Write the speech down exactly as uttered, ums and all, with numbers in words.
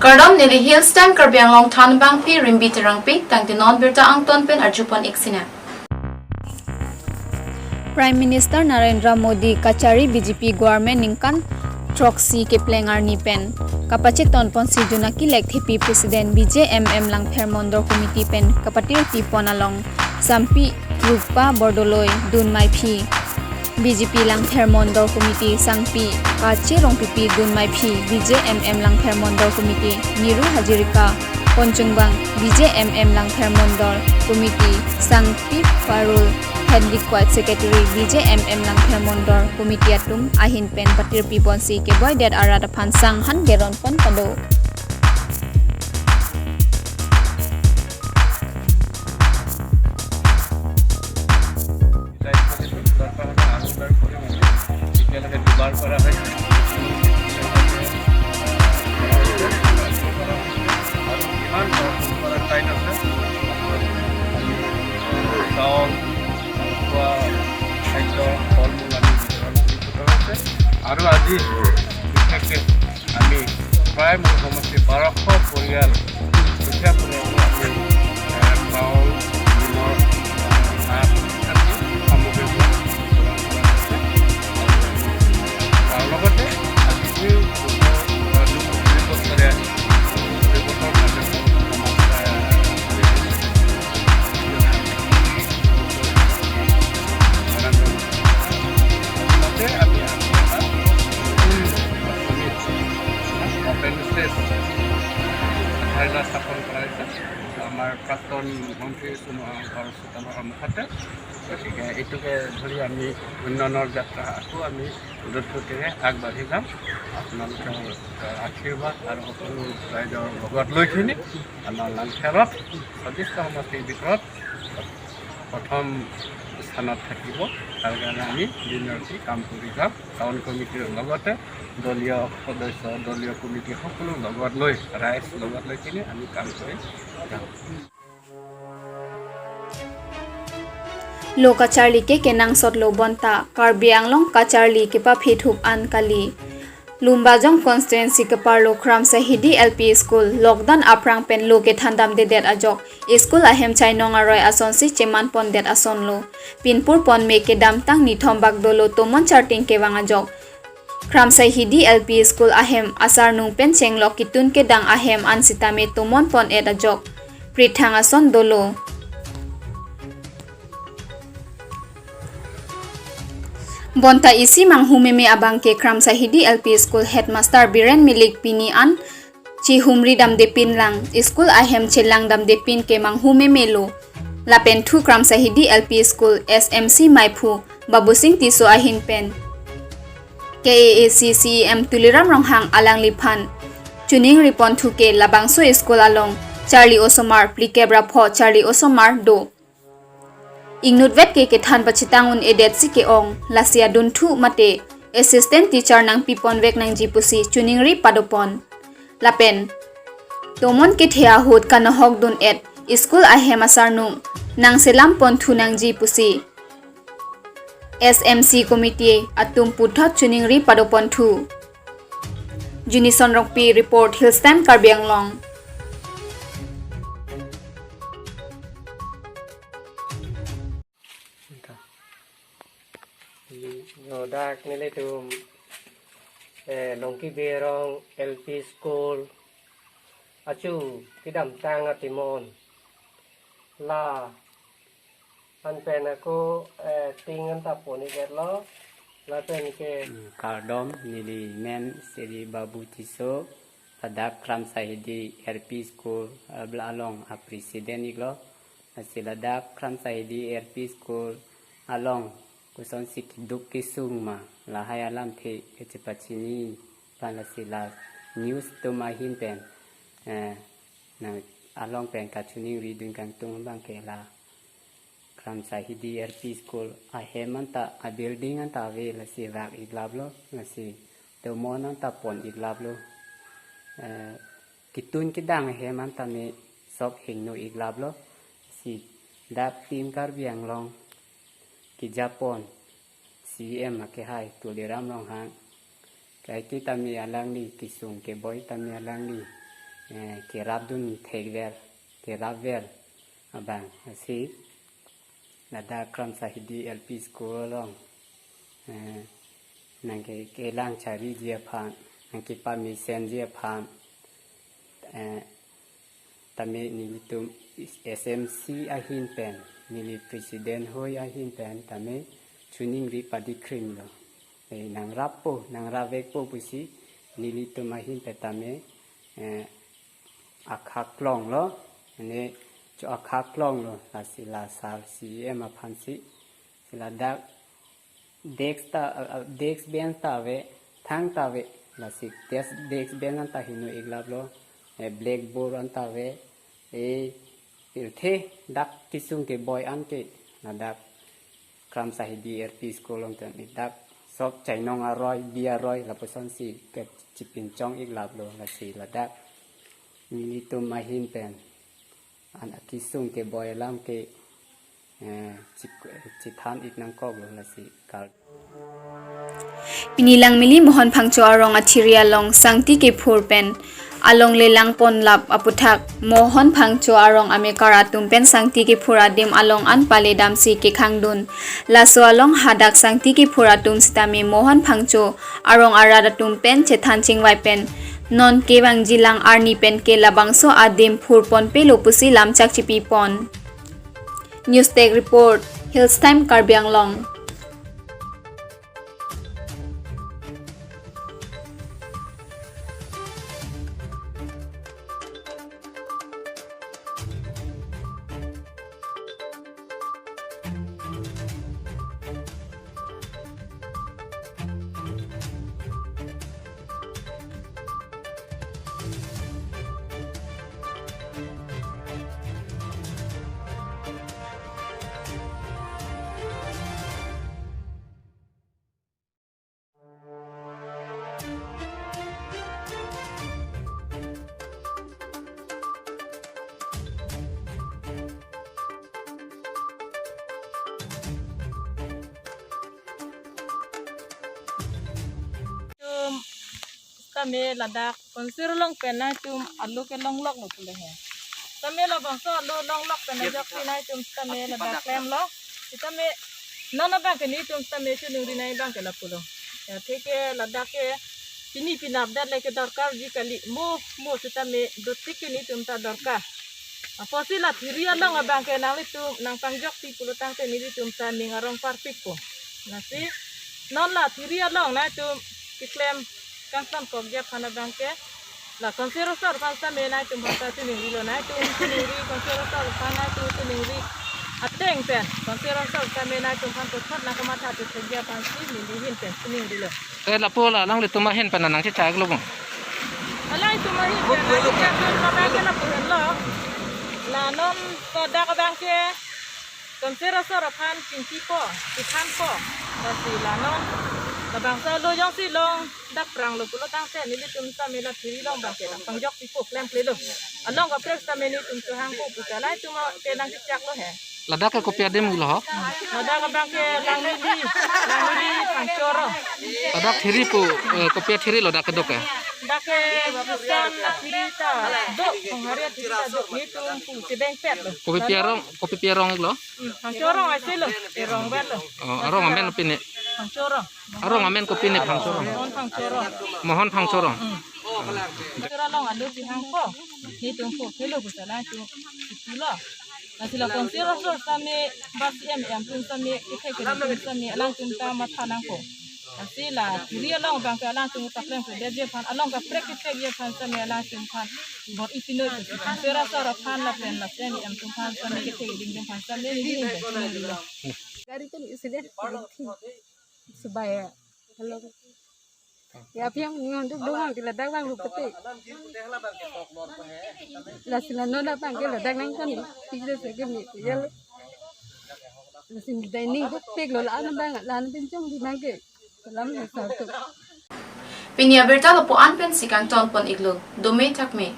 Kardom, neli Hills Time Karbi Anglong thanbangpi Rimbi Terangpi, tangte non birta angton pen arjupon ik sina. Prime Minister Narendra Modi kachari B J P government ningkan throksi kepleng arni pen kapacheton ponsi Junaki Lekthepi President B J M M Langpher Mondol Committee pen kapatirpi pon along Sangpi Rukpa Bordoloi dun maiphi. B J P Langpher Mondol Committee Sangpi Kache Rongpipi dun maiphi. B J M M Langpher Mondol Committee Niru Hazarika, Ponchungbang B J M M Langpher Mondol Committee Sangpi Parul, Head Request Secretary B J M M Langpher Mondol Committee atum ahin pen patirpi ponsi keboidet arat aphan sanghan keron pon pado. এতিয়ালৈকে দুবাৰ কৰা হৈছে। আৰু কিমান দৰকাৰ কৰা ঠাইত আছে, আমি চাউল, খোৱা খাদ্য, ফল মূল আমি বিতৰণ কৰি থকা হৈছে। আৰু আজি বিশেষকৈ আমি প্ৰায় মোৰ সমষ্টি বাৰশ পৰিয়াল, দুখীয়া পৰিয়ালক আমি, এ, চাউল, নিমখ, ভাত আদি সামগ্ৰীবোৰ প্ৰদান কৰা হৈছে। আৰু লগতে আজি এই উত্তৰ, আ, দুই বছৰে, দুই বছৰ কাৰ্যসূচী সমাপ্ত, এ, মতে আমি, আমি এটা, উম, আমি অপেন ষ্টেজ ধাৰণা স্থাপন কৰা হৈছে আমাৰ প্ৰাক্তন মন্ত্ৰী সোণোৱাল চোতালৰ সন্মুখতে। গতিকে এইটোকে ধৰি আমি উন্নয়নৰ যাত্ৰা আকৌ আমি দ্ৰুতগতিৰে আগবাঢ়ি যাম। আপোনালোকৰ আশীৰ্বাদ আৰু সকলো ৰাইজৰ লগত লৈ কিনি আমাৰ লাংখেৰত চৌবিশটা সমষ্টিৰ ভিতৰত প্ৰথম স্থানত থাকিব। তাৰ কাৰণে আমি দিন ৰাতি কাম কৰি যাম। টাউন কমিটিৰ লগতে দলীয় সদস্য, দলীয় কমিটি সকলো লগত লৈ, ৰাইজ লগত লৈ কিনে আমি কাম কৰি যাম। Lo kacharli ke kenangsotlo bonta Karbi Anglong kacharli kepaphi thup an kali. Lumbajong constituency keparlo Kramsahidi L P School lockdown aphrang pen lo kethan damdedet ajok school ahem chainong aroi asonsi cheman pondet asonlo. Pinpur ponme kedamtang nithom bak dolo Tomon Charting kevang ajok. Kramsahidi L P School ahem asarnung pen chenglok kitun kedang ahem an sitame tomon pon-et ajok prithang ason dolo. Bonta isi manghumeme abang ke Kramsahidi L P School Headmaster Biren Milik pini an chihumri damdepin lang, school ahem chelang damdepin ke manghumemelo. Lapen thu Kramsahidi L P School S M C maiphu Babusing Tisso ahin pen K A A C C E M Tuliram Ronghang alangliphan choningri ponthu ke labangso school along charli osomar phlikep ra pho charli osomar do. Ingnutvet ke kethan pachethang un-edet si ke-ong, lasi adunthu mate assistant teacher nangpi ponvek nangji pusi choningri padopon. Lapen tomon kethe ahut kanohok dun-et school ahem asarnung nangselam ponthu nangji pusi S M C committee atum puthot choningri padoponthu. Junison Rongpi report, Hills Time Karbi Anglong. Yo, dak nelitum, eh, Longki Berong L P School achu kedamtang atimon la anpen ako, eh, ting anta pon-iklo, lapen ke. Hmm, kardom, neli men Sri Babu Tisso, ladak Kramsahidi L P School, eh, bla along a president iklo. Lasi ladak Kramsahidi L P School along kosonsi keduk kesung ma, lahai alamthe kachepachini aphan lasi la news atum ahin pen, eh, nang along pen kachoningri dun kangtung abang ke la Kramsahidi L P School ahem anta, a building anta ave, lasi vak-iklaplo, lasi tomon anta pon-iklaplo. Eh, kitun kedang ahem anta me sok hingno-iklaplo. Si dak Team Karbi Anglong kejapon C E M akehai Tuliram Ronghang, kaike tame alangli kesung keboi tame alangli eh, kerapdun thekver, kerapver abang, lasi ladak Kramsahidi L P School along, eh, nangke-, kelang chariji aphan, nangkepamesenji aphan, eh, tame nelitum S M C ahin pen, neli president hoi ahin pen tame choningri padikrimlo. Eh, nangrappo, nangrapvekpo pusi nelitum ahin pen tame, eh, akhaklonglo, ne cho akhaklonglo, lasi la sar C E M aphansi, si ladak desk ta, ah, ah, desk bench ta ave, thang ta ave, lasi desk, desk bench anta heno-iklaplo, eh, blackboard anta ave, eh, pirthe dak kesung keboi anke ladak Kramsahidi L P School along tame dak sok chainong aroi, bi aroi, lapusonsi kechipinchong-iklaplo, lasi ladak nelitum ahin pen an akesung keboi alam ke, eh, chik-, chithan-ik nangkoklo, lasi kar. Pini Langmili Mohon Phangcho arong athiri along sangti kephur pen alongle langponlap aputhak Mohon Phangcho arong amekar atum pen sangti kephur adim along an paledamsi kekhangdun. Laso along hadak sangti kephur atum sitame Mohon Phangcho arong arat atum pen chethan chingvai pen non kevangjilang arni pen ke labangso adim phurponpelo pusi lamchak chipipon. News Desk Report, Hills Time Karbi Anglong. Tum, tame ladak Konsir along pen nangtum alu kelongloklo pulo he. Tame labangso alu longlok pen ajok si nangtum tame ladak klemlo. Sitame non abang ke nelitum tame choningri nangji abang ke lapulo. Ya, theke ladak ke pini pinap det le ke dorkarji kali, mo, mo sitame dotik ke nelitum ta dorkar. Apotsi la thiri along abang ke nanglitum nangpangjokpi pulo tangte nelitum ta ning arong parpikpo. Lasi non la thiri along nangtum keklem kangsankokji aphan abang ke la Konsir asor aphan sitame nangtum aphan ta choningrilo, nangtum choningri, Konsir asor aphan nangtum choningri ateng pen Konsir asor sitame nangtum aphan puthot nangkamatha chethekji aphansi neli ahin pen choningrilo. Eh, lapu la alanglitum ahin pen nangchechak lo bung. Alanglitum ahin pen nangchechak lo abang ke lapu henlo. La non ladak abang ke Konsir asor aphan chingkipo, chithanpo. Lasi la non labangso alu jongsi longdak pranglo pulo tangte nelitum sitame la thiri along abang ke nangpangjokpipo, klemplelo. Along kaprek sitame nelitum chohangpo pu ta latum ke nangchechaklo he. Ladak ke kopi adim lo ho? Ladak abang ke Langmili, Langmili Phangcho arong. Ladak thiri pu, eh, kopi athiri lo dak kedok ke? Dak ke Kristan athiri ta do, Honghari athiri ta do, nelitum pu chedengpetlo. Kopi pi arong, kopi pi arong-iklo? Hmm, Phangcho arong asilo, erong belo. Oh, arong amen pine? Phangcho arong. Arong amen kopine Phangcho arong? Mohon Phangcho arong. Mohon Phangcho arong. Hmm. Phangcho arong along alu chehangpo. Nelitum pu kelo pu ta latum itulo. Lasi la Konsir asor sitame ba C E M atum sitame kethek kere atum sitame alangtum ta matha nangpo. Lasi la thiri along abang ke alangtum ta klemkledetji aphan, along kaprek kethekji aphan sitame alangtum aphan bor-i pino pu si Konsir asor aphan lapen la C E M atum aphan sitame kethek dingding aphan sitame neli ahin pen choningrilo. Gari kan isi deh, subai ya. Halo. Ya, api yang ngon duk doang, di ladak abang lupete. Lasi la non abang ke ladak nangkon, pijak seke mi, ya. Lasi dining duk pik lo, la-an abang, la-an pinchong di nangke. Salam ya satu. Pini abirta lapu-an pensi kangtonpon-iklo, dome thakme.